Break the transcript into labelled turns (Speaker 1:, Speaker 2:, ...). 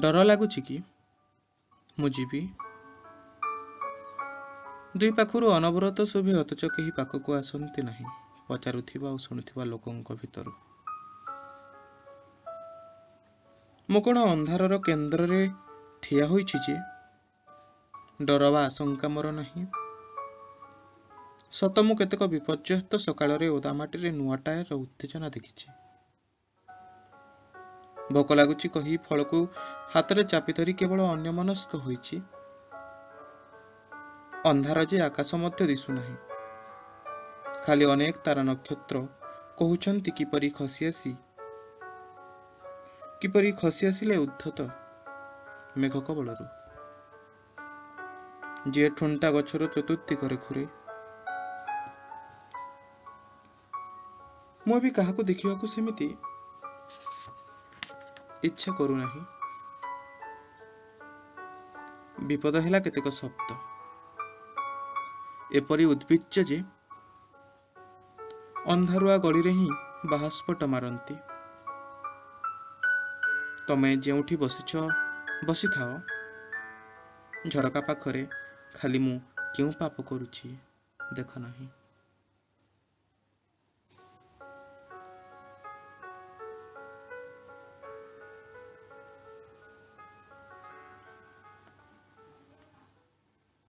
Speaker 1: ଡର ଲାଗୁଛି କି? ମୁଁ ଯିବି। ଦୁଇ ପାଖରୁ ଅନବରତ ଶୁଭେ, ଅଥଚ କେହି ପାଖକୁ ଆସନ୍ତି ନାହିଁ ପଚାରୁଥିବା ଆଉ ଶୁଣୁଥିବା ଲୋକଙ୍କ ଭିତରୁ। ମୁଁ କ'ଣ ଅନ୍ଧାରର କେନ୍ଦ୍ରରେ ଠିଆ ହୋଇଛି ଯେ ଡର ବା ଆଶଙ୍କା ମୋର ନାହିଁ? ସତ, ମୁଁ କେତେକ ବିପର୍ଯ୍ୟସ୍ତ ସକାଳରେ ଓଦାମାଟିରେ ନୂଆ ଟାୟାରର ଉତ୍ତେଜନା ଦେଖିଛି। ଭୋକ ଲାଗୁଛି କହି ଫଳକୁ ହାତରେ ଚାପି ଧରି କେବଳ ଅନ୍ୟମନସ୍କ ହୋଇଛି। ଅନ୍ଧାର ଯେ ଆକାଶ ମଧ୍ୟ ଦିଶୁନାହିଁ, ଖାଲି ଅନେକ ତାରା ନକ୍ଷତ୍ର କହୁଛନ୍ତି କିପରି ଖସି ଆସି କିପରି ଖସି ଆସିଲେ ଉଦ୍ଧତ ମେଘ କବଳରୁ, ଯିଏ ଠୁଣ୍ଟା ଗଛର ଚତୁର୍ଦିଗରେ ଘୁରେ। ମୁଁ ବି କାହାକୁ ଦେଖିବାକୁ ସେମିତି ଇଚ୍ଛା କରୁନାହିଁ। ବିପଦ ହେଲା କେତେକ ଶବ୍ଦ ଏପରି ଉଦ୍ଭିଜ୍ଜ ଯେ ଅନ୍ଧାରୁଆ ଗଳିରେ ହିଁ ବାହାସ୍ଫୋଟ ମାରନ୍ତି। ତମେ ଯେଉଁଠି ବସିଛ ବସିଥାଅ, ଝରକା ପାଖରେ ଖାଲି ମୁଁ କେଉଁ ପାପ କରୁଛି ଦେଖ ନାହିଁ।